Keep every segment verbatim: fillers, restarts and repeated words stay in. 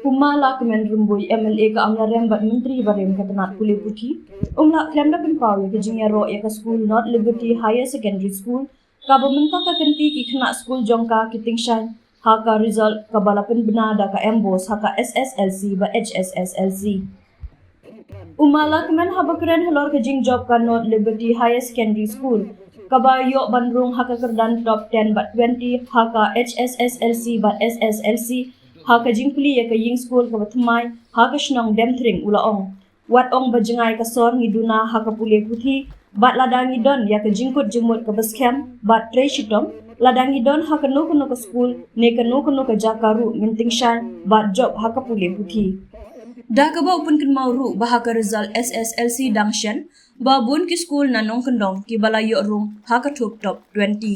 U Ma Lahkmen Rymbui, M L A ka Amlarem bad Myntri barim ka tnad pule puthi, um lah khlem da pynpaw ïa ka jingïaroh ïa ka skul North Liberty Higher Secondary School, kaba mynta ka kynti ki khynnah skul jong ka ki tyngshaiñ ha ka result kaba la pynbna da ka MBOSE ha ka S S L C bad H S S L C. U Ma Lahkmen haba kren halor ka jingjop ka North Liberty Higher Secondary School, kaba ïoh ban rung ha ka kyrdan top ten bad twenty ha ka H S S L C bad S S L C ha ka jingplie ïa ka ïing skul kaba thymmai ha ka shnong Demthring, u la ong. Wat ong ba jngai ka sor ngi duna ha ka pule puthi, bad lada ngi don ïa ka jingkut jingmut kaba skhem bad trei shitom, lada ngi don ha kano kano ka skul ne kano kano ka jaka ruh ngin tyngshaiñ bad jop ha ka pule puthi. Da kaba u pynkynmaw ruh ba ha ka result S S L C dang shen ba bun ki skul na nongkyndong kiba la ïoh rung ha ka thup top twenty.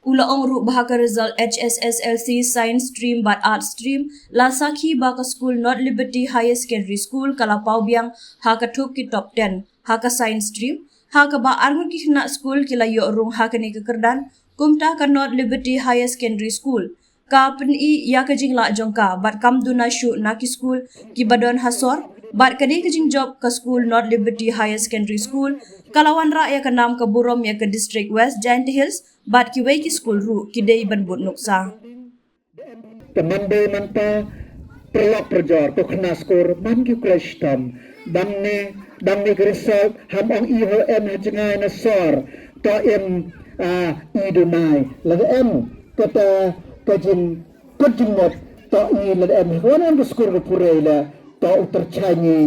U la ong ruh ba ha ka result H S S L C Science Stream bad Arts Stream la sakhi ba ka skul North Liberty Higher Secondary School ka la paw biang ha ka thup ki top ten ha ka Science Stream, ha kaba arngut ki khynnah skul ki la ïoh rung ha kane ka kyrdan. Kumta ka North Liberty Higher Secondary School ka pyni ïa ka jinglah jong ka bad kam duna shuh na ki skul kiba don ha sor, bad kane ka jingjop ka skul North Liberty Higher Secondary School ka la wanrah ïa ka nam ka burom ïa ka District West Jaintia Hills bad kiwei ki skul ruh ki dei ban bud nuksa. Te mynta mynta pyrlok pyrjor, to khynnah skul man ki khreh shitom. Dang ne, dang ne ka result, ham ong i ho em ha jngai na sor, to em, ah, i dunai. Lada em kata ka jingkut jingmut, to i lada em ha wan ka skul ka pure la, to u tyrchai ngi,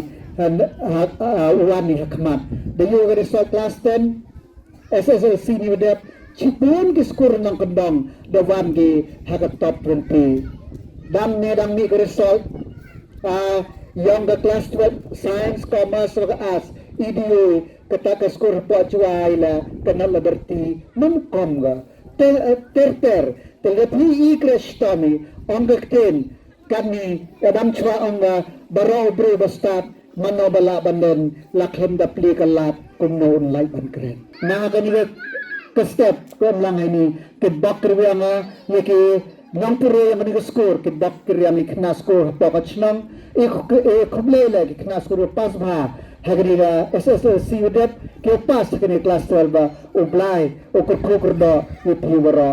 ah, ah, ah, u wan ngi ha khmat. Da ïoh ka result class ten, S S L C ni ba dep, shibun ki skul nongkyndong da wan ki ha ka top twenty. Dang ne dang mih ka result, ah, ïong ka class twelve, science, commerce, wa ka arts, i dei kata ka skul hapoh Jowai la ka North Liberty, num kom ka. Ter, ter, ter, te lada phi i khreh shitom i, ong ka ktien, kane, ïa dang shuwa ong ba, baroh u briew ba stad, mano ba lah ban len, la khlem da plie ka lad, kumno un lait ban kren. Na kane ka, ka step, ka em lang ha ini, ki bok ki riang, ïa ki nongpure ïa kane ka skul, ki bok ki riang ïa ki khynnah skul, hapoh ka chnong, i khu-, i khublei la ki khynnah skul ba pass bha, ha kane ka S S L C ba dep, ki pass ha kane class twelve ba, u Blai, u kyrkhu kyrdoh, ïa phi baroh,